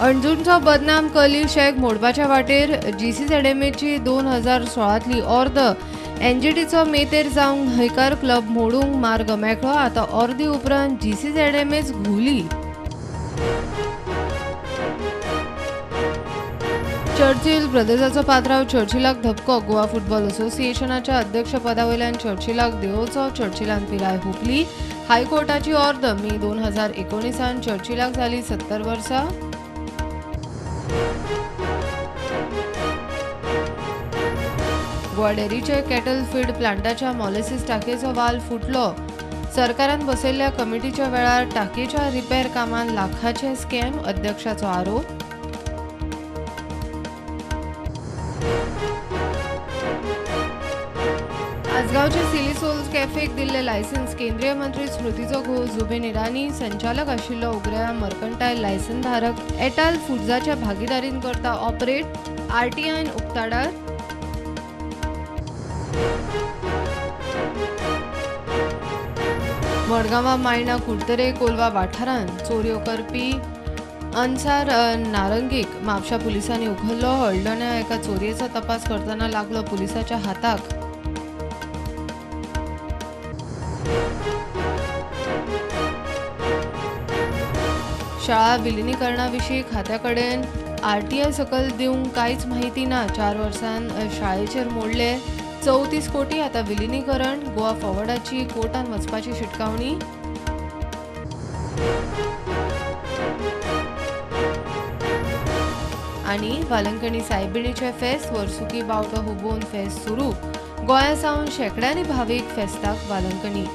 अंजुणचो बदनाम कली शेक मोडपाच्या वाटेर जीसीझेडएमएची 2016तली ऑर्द एनजीटीचो मेतेर जावंक न्हयकार क्लब मोडूंक मार्ग मेकळो. आतां ऑर्दी उपरांत जीसीझेडएमएच घुंवली. चर्चिल ब्रदर्साचो पात्राव चर्चिलाक धपको. गोवा फुटबॉल असोसिएशनाच्या अध्यक्षपदा वयल्यान चर्चिलाक देंवोवचो. चर्चिलान पिराय हुपली. हायकोर्टाची ऑर्द. मे 2019 चर्चिलाक जाली 70 वर्सां. गोवा डेअरीच्या कॅटल फीड प्लांटाच्या मॉलेसिस टाकयेचो वाल फुटलो. सरकारान बसयल्ल्या कमिटीच्या वेळार टाकयेच्या रिपेर कामांत लाखाचे स्कॅम, अध्यक्षाचो आरोप. आसगांवच्या सिली सोल्स कॅफेक दिल्लें लायसन्स केंद्रीय मंत्री स्मृतीचो घोव जुबीन इराणी संचालक आशिल्लो उग्रया मर्कंटायल लायसन धारक एटाल फुड्साच्या भागीदारीन करता ऑपरेट. आरटीआयन उक्ताडार. मडगांवां मायणा कुडतरे कोलवा वाठारांत चोरयो करपी अन्सार नारंगीक म्हापशा पुलिसांनी उखल्लो. हळदोण्या एका चोरयेचो तपास करतना लागलो पुलिसाच्या हाताक. शाळा विलिनीकरणा विशीं खात्या कडेन आरटीआय सकल दिवंक कांयच म्हायती ना. 4 वर्सां शाळेचेर मोडले 34 कोटी. आतां विलिनीकरण. गोवा फॉवर्डाची कोर्टान वचपाची शिटकावणी. आनी वालंकणी सायबिणीचे फेस्त वर्सुकी बावटो हुबोवन फेस्त सुरू. गोंया सावन शेंकड्यांनी भावीक फेस्ताक वालंकणी.